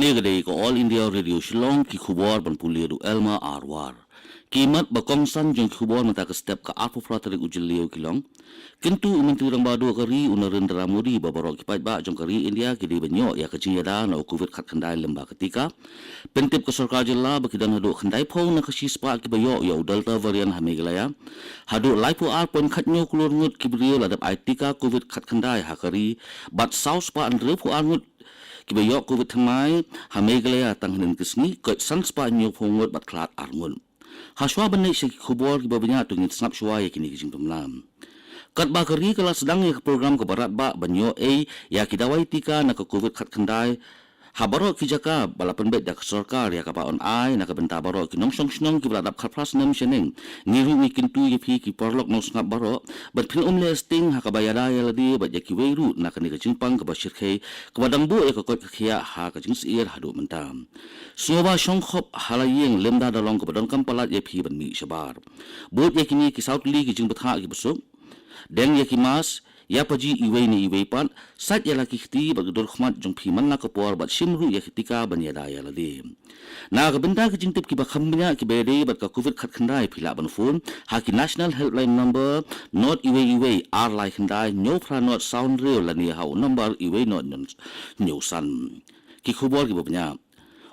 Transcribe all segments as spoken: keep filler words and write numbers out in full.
Kane ka dei ka All India Radio Shillong, ki khubor ban pule da u Elma Arwar. Ki mat ba kongsan jong ki khubor mynta ka step ka arphew phra tarik u Jylliew ki long. Kyntu u Myntri Rangbah Duh ka ri u Narendra Modi ba baroh ki paidbah jong ka ri India ki dei ban ïoh ïa ka jingïada na u Covid khatkhyndai lyngba ka tika. Pyntip ka sorkar jylla ba ki don haduh khyndaiphew na ka shispah kiba ïoh ïa u Delta variant ha Meghalaya. Haduh laiphew ar point khatñiew klur ngut ki briew la dep ai tika Covid khatkhyndai ha ka ri, bad sawspah hynriewphew ar ngut kiba ïoh Covid thymmai ha Meghalaya tang hynnin ka sngi, koit sanspah hynñiewphew ngut bad khlad ar ngut. Hashwa ban leit sha ki khubor kiba bniah, to ngin sngap shwa ïa kine ki jingpynbna. Katba ka ri ka la sdang ïa ka program kaba radbah ban ïoh ei ïa ki dawai tika na ka Covid khatkhyndai ha baroh ki jaka, ba la pynbeit da ka sorkar ïa kaba yn ai na ka bynta baroh ki nongshong shnong kiba la dap khatphra snem shaneng. Ngi ruh ngi kyntu ïa phi ki paralok nongsngap baroh ban phin ym leh sting ha kaba ïada ïa lade bad ïa kiwei ruh na kane ka jingpang kaba shyrkhei, kaba dang buh ïa ka koit ka khiah ha ka jingsyier haduh mynta. Sngewbha shong khop ha la ïing lymda da long kaba donkam palat ïa phi ban mih shabar. Bud ïa kine ki saw tylli ki jingbthah kiba suk. Deng ïa ki mask, ïa paji iwei na iwei pat, sait ïa la ki kti bad ka dur khmat jong phi man la ka por bad shim ruh ïa ki tika ban ïada ïa lade. Na ka bynta ki jingtip kiba kham bniah kiba ïadei bad ka Covid khatkhyndai, phi lah ban phone ha ki National Helpline Number, not iwei iwei ar lai khyndai hynñiew phra not saw hynriew lane ha u number iwei not hynñiew san. Ki khubor kiba bniah.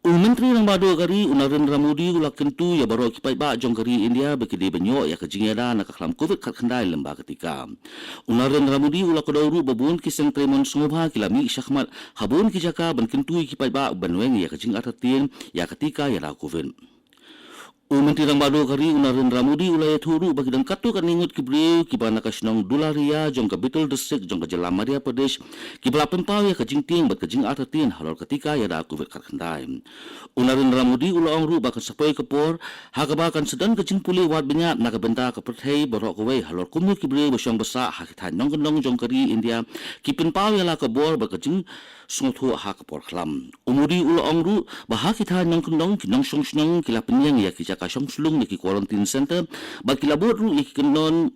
U Myntri Rangbah Duh ka ri u Narendra Modi u la kyntu ïa baroh ki paidbah jong ka ri India ba ki dei ban ïoh ïa ka jingïada na ka khlam Covid khatkhyndai lyngba ka tika. U Narendra Modi u la kdew ruh ba bun ki seng trei mon sngewbha ki la mih shakhmat ha bun ki jaka ban kyntu ïa ki paidbah ban weng ïa ka jingartatien ïa ka tika ïada Covid. U Myntri Rangbah Duh ka ri u Narendra Modi u la ïathuh ruh ba ki don katto katne ngut ki briew kiba na ka shnong Dulariya jong ka Bitul District jong ka jylla Madhya Pradesh, kiba la pynpaw ïa ka jingtieng bad ka jingartatien halor ka tika ïada Covid khatkhyndai. U Narendra Modi u la ong ruh ba kan sa poi ka por ha kaba kan sa don ka jingpule wad bniah na ka bynta ka pyrthei baroh kawei halor kumno ki briew ba shong ba sah ha ki thaiñ nongkyndong jong ka ri India ki pynpaw ïa la ka bor bad ka jing sngewthuh ha ka por khlam. U Modi u la ong ruh ba ha ki thaiñ nongkyndong ki nongshong shnong ki la pynïeng ïa ki jaka shong shlung na ki quarantine center bad ki la bud ruh ïa ki kyndon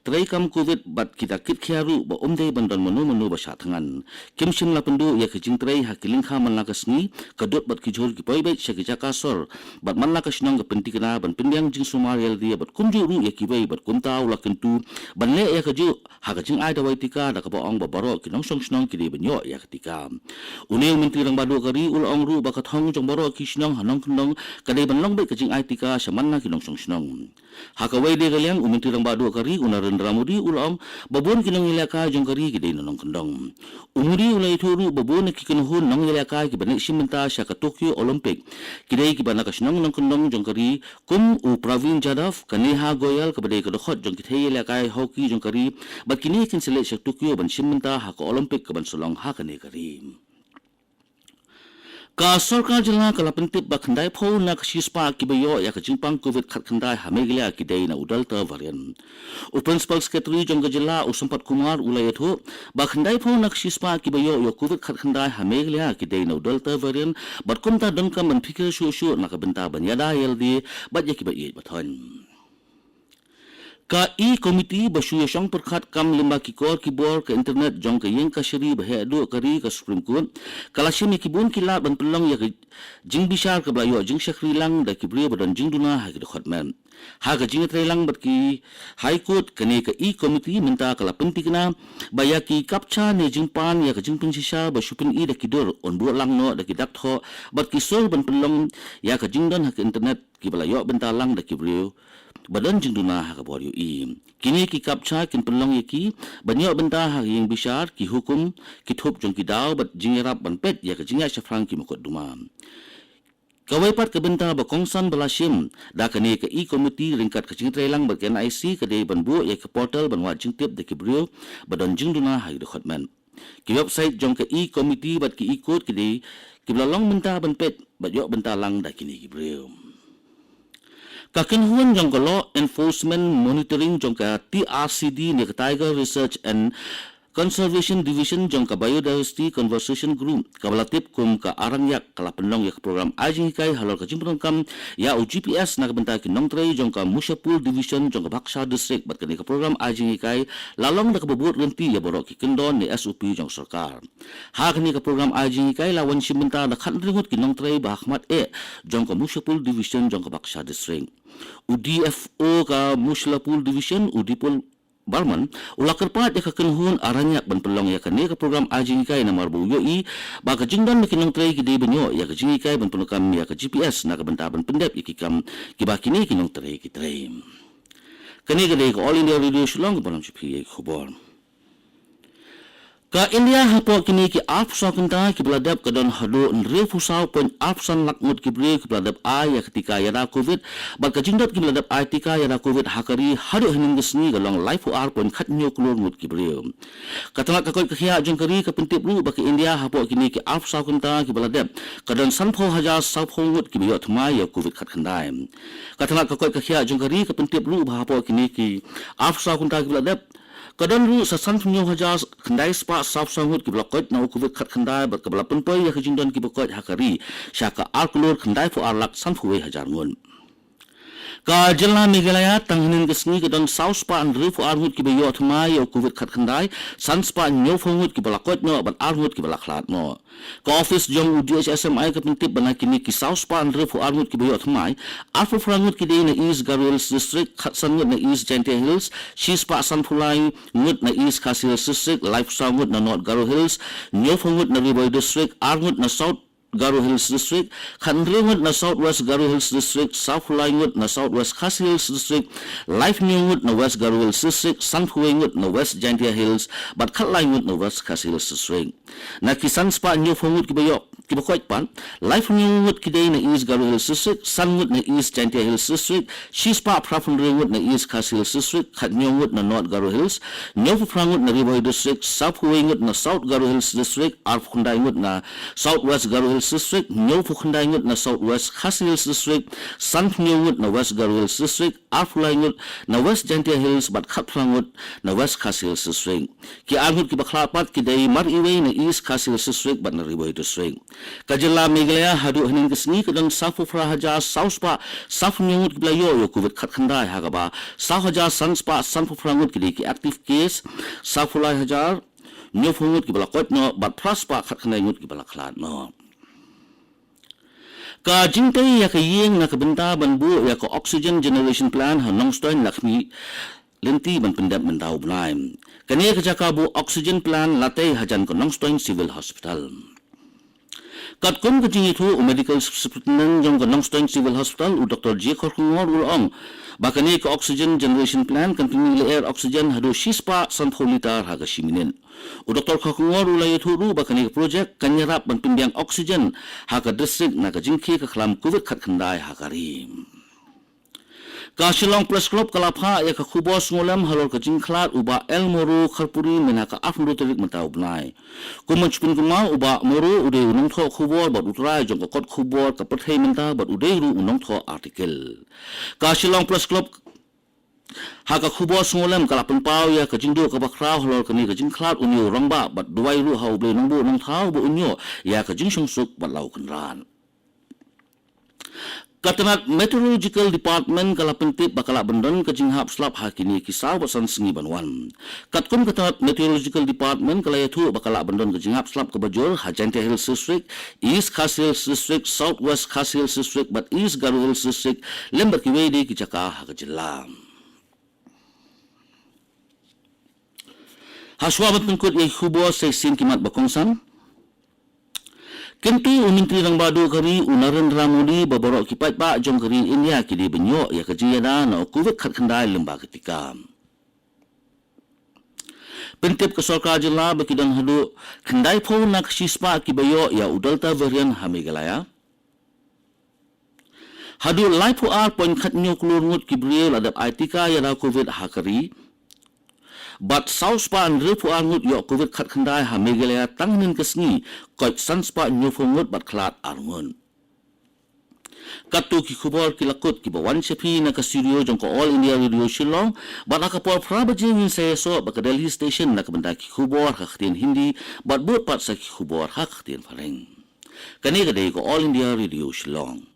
treikam Covid bad ki da kit khia ruh ba ym dei ban don mano mano ba shah thngan. Kim shym la pynduh ïa ki jingtrei ha ki lyngkha man la ka sngi, ka dud bad ki jhur ki poi beit sha ki jaka sor bad man la ka shnong ka pynthikna ban pynbiang jingsumar ïa lade bad kumjuh ruh ïa kiwei bad kumta u la kyntu ban leh ïa kajuh ha ka jingai dawai tika da kaba ong ba baroh ki nongshong shnong ki dei ban ïoh ïa ka tika. Une u Myntri Rangbah Duh ka ri u la ong ruh ba ka thong jong baroh ki shnong ha nongkyndong ka dei ban long beit ka jingai tika sha man la ki nongshong shnong. Ha kawei de ka liang u Myntri Rangbah Duh ka ri u Narendra Modi u la ong ba bun ki nongïalehkai jong ka ri ki dei na nongkyndong. U Modi u la ïathuh ruh ba bun na ki kynhun nongïalehkai kiba leit shim bynta sha ka Tokyo Olympic ki dei kiba na ka shnong nongkyndong jong ka ri, kum u Pravin Jadhav, ka Neha Goyal kaba dei ka dkhot jong ki thei ïalehkai hockey jong ka ri, bad kine kin sa leit sha Tokyo ban shim bynta ha ka Olympic kaban sa long ha kane ka ri. Ka sorkar jylla ka la pyntip ba khyndaiphew na ka shispah kiba ïoh ïa ka jingpang Covid khatkhyndai ha Meghalaya ki dei na u Delta variant. U Principal Secretary jong ka jylla u Sampath Kumar u la ïathuh ba khyndaiphew na ka shispah kiba ïoh ïa u Covid khatkhyndai ha Meghalaya ki dei na u Delta variant, bad kumta donkam ban phikir shuh shuh na ka bynta ban ïada ïa lade bad ïa kiba ïeit ba thoiñ. Ka E-Committee ba shu ïashong pyrkhat kam lyngba ki kor ki bor ka internet jong ka ïing kashari ba heh duh ka ri, ka Supreme Court, ka la shim ïa ki bun ki lad ban pynlong ïa ka jingbishar kaba la ïoh jingshakri lang da ki briew ba don jingduna ha ki dkhot met. Ha ka jingïatreilang bad ki High Court, kane ka E-Committee mynta ka la pynthikna ba ïa ki captcha ne jingpan ïa ka jingpynshisha ba shu pyni da ki dur yn buh lang noh da ki dak thoh bad ki sur ban pynlong ïa ka jingdon ha ka internet kiba la ïoh bynta lang da ki briew ba don jingduna ha ka bor ïohi. Kine ki captcha kin pynlong ïa ki ban ïoh bynta ha ka ïing bishar, ki hukum, ki thup jong ki daw bad jingïarap ban peit ïa ka jingïaid shaphrang ki mukotduma. Kawei pat ka bynta ba kongsan ba la shim da kane ka E-Committee ryngkat ka jingtreilang bad ka N I C ka dei ban buh ïa ka portal ban wad jingtip da ki briew ba don jingduna ha ki dkhot met. Ki website jong ka E-Committee bad ki E-Court ki dei kiba la long bynta ban peit bad ïoh bynta lang da kine ki briew. Ka kynhun jong ka Law Enforcement Monitoring jong ka T R C D ne ka Tiger Research and Conservation Division jong ka Biodiversity Conservation Group, kaba la tip kum ka Arangyak, ka la pynlong ïa ka program ai jinghikai halor ka jingpyndonkam ïa u G P S na ka bynta ki nongtrei jong ka Mushapur Division jong ka Baksa District, bad kane ka program ai jinghikai la long da kaba bud ryntih ïa baroh ki kyndon ne S O P jong sorkar. Ha kane ka program ai jinghikai la wan shim bynta da khathynriew ngut ki nongtrei ba ha khmat eh jong ka Mushapur Division jong ka Baksa District. U D F O ka Mushapur Division, u Dipul Barman, u la kyrpad ïa ka kynhun Arangyak ban pynlong ïa kane ka program ai jinghikai namar ba u ïohi ba ka jingdon ba ki nongtrei ki dei ban ïoh ïa ka jinghikai ban pyndonkam ïa ka G P S na ka bynta ban pyndep ïa ki kam kiba kine ki nongtrei ki trei. Kane ka dei ka All India Radio Shillong, ka bynrap sha phi ïa ki khubor. Ka India hapoh kine ki arphew saw kynta kiba la dep ka don haduh hynriewphew saw point arphew san lak ngut ki briew kiba la dep ai ïa ka tika ïada Covid, bad ka jingdon kiba la dep ai tika ïada Covid ha ka ri haduh hynnin ka sngi ka long laiphew ar point khathynñiew klur ngut ki briew. Ka tnat ka koit ka khiah jong ka ri ka pyntip ruh ba ka India hapoh kine ki arphew saw kynta kiba la dep ka don sanphew hajar sawphew ngut kiba ïoh thymmai ïa u Covid khatkhyndai. Ka tnat ka koit ka khiah jong ka ri ka pyntip ruh ba hapoh kine ki arphew saw kynta kiba la dep ka don ruh sa sanphew hynñiew hajar khyndai spah sawphew saw ngut kiba la koit na u Covid khatkhyndai, bad kaba la pynpoi ïa ka jingdon kiba koit ha ka ri sha ka ar klur khyndaiphew ar lak sanphew wei hajar ngut. Ka jylla Meghalaya tang hynnin ka sngi ka don saw spah hynriewphew ar ngut kiba ïoh thymmai ïa u Covid khatkhyndai, san spah hynñiewphew ngut kiba la koit noh bad ar ngut kiba la khlad noh. Ka ophis jong u D H S M I ka pyntip ba na kine ki saw spah hynriewphew ar ngut kiba ïoh thymmai, arphew phra ngut ki dei na East Garo Hills District, khatsan ngut na East Jaintia Hills, shi spah sanphew lai ngut na East Khasi Hills District, laiphew saw ngut na North Garo Hills, hynñiewphew ngut na Ri Bhoi District, ar ngut na South Garo Hills District, khathynriew ngut na South West Garo Hills District, sawphew lai ngut na South West Khasi Hills District, laiphew hynñiew ngut na West Garo Hills District, sanphew wei ngut na West Jaintia Hills, bad khatlai ngut na West Khasi Hills District. Na ki san spah hynñiewphew ngut kiba ïoh, kiba koit pat, laiphew hynñiew ngut ki dei na East Garo Hills District, san ngut na East Jaintia Hills District, shi spah phraphew hynriew ngut na East Khasi Hills District, khathynñiew ngut na North Garo Hills, hynñiewphew phra ngut na Ri Bhoi District, sawphew wei ngut na South Garo Hills District, arphew khyndai ngut na South West Garo Hills District, hynñiewphew khyndai ngut na South West Khasi Hills District, sanphew hynñiew ngut na West Garo Hills District, arphew lai ngut na West Jaintia Hills, bad khatphra ngut na West Khasi Hills District. Ki ar ngut kiba khlad pat ki dei mar iwei na East Khasi Hills District bad na Ri Bhoi District. Ka jylla Meghalaya haduh hynnin ka sngi ka don sawphew phra hajar saw spah sawphew hynñiew ngut kiba la ïoh ïa u Covid khatkhyndai, ha kaba saw hajar san spah sanphew phra ngut ki dei ki active case, sawphew lai hajar hynñiewphew ngut kiba la koit noh, bad phra spah khatkhyndai ngut kiba la khlad noh. Ka jingtei ïa ka ïing na ka bynta ban buh ïa ka Oxygen Generation Plant ha Nongstoiñ la khmih lynti ban pyndep mynta u bnai. Kane ka jaka buh oxygen plant la tei hajan ka Nongstoiñ Civil Hospital. Katkum ka jingïathuh u Medical Superintendent jong ka Nongstoiñ Civil Hospital, u Doctor J Kharkongor, u la ong ba kane ka Oxygen Generation Plant kan pyni lyer oxygen haduh shi spah sanphew litar ha ka shi minit. U Doctor Kharkongor u la ïathuh ruh ba kane ka projek kan ïarap ban pynbiang oxygen ha ka district na ka jingkhie ka khlam Covid khatkhyndai ha ka ri. Ka Shillong Press Club ka la phah ïa ka khubor sngewlem halor ka jingkhlad u Bah L Moro Kharpuri mynta ka arphew tarik mynta u bnai. Kum ban shu pynkynmaw, u Bah Moro u dei u nongthoh khubor bad u trai jong ka kot khubor ka pyrthei mynta bad u dei ruh u nongthoh article. Ka Shillong Press Club ha ka khubor sngewlem ka la pynpaw ïa ka jingduh kaba khraw halor kane ka jingkhlad une u rangbah bad duwai ruh ha U Blei Nongbuh Nongthaw ba un ïoh ïa ka jingshongsuk bad la u kynrad. Ka tnat Meteorological Department ka la pyntip ba ka lah ban don ka jinghap slap ha kine ki saw bad san sngi ban wan. Katkum ka tnat Meteorological Department ka la ïathuh ba ka lah ban don ka jinghap slap kaba jur ha Jaintia Hills District, East Khasi Hills District, South West Khasi Hills District bad East Garo Hills District, lem bad kiwei de ki jaka ha ka jylla. Hashwa ban pynkut ïa ki khubor, sa shisien ki mat ba kongsan. Kyntu u Myntri Rangbah Duh ka ri, u Narendra Modi, ba baroh ki paidbah jong ka ri India ki dei ban ïoh ïa ka jingïada na u Covid khatkhyndai lyngba ka tika. Pyntip ka sorkar jylla ba ki don haduh khyndaiphew na ka shispah kiba ïoh ïa u Delta variant ha Meghalaya. Haduh laiphew ar point khathynñiew klur ngut ki briew la dep ai tika ïada Covid ha ka ri. Bad saw spah hynriewphew ar ngut ïoh Covid khatkhyndai ha Meghalaya tang hynnin ka sngi, koit san spah hynñiewphew ngut bad khlad ar ngut. Katto ki khubor ki la kut kiba wan sha phi na ka studio jong ka All India Radio Shillong, bad ha ka por phra baje ngin sa ïasoh bad ka Delhi Station na ka bynta ki khubor ha ka ktien Hindi, bad bud pat sa ki khubor ha ka ktien Phareng. Kane ka dei ka All India Radio Shillong.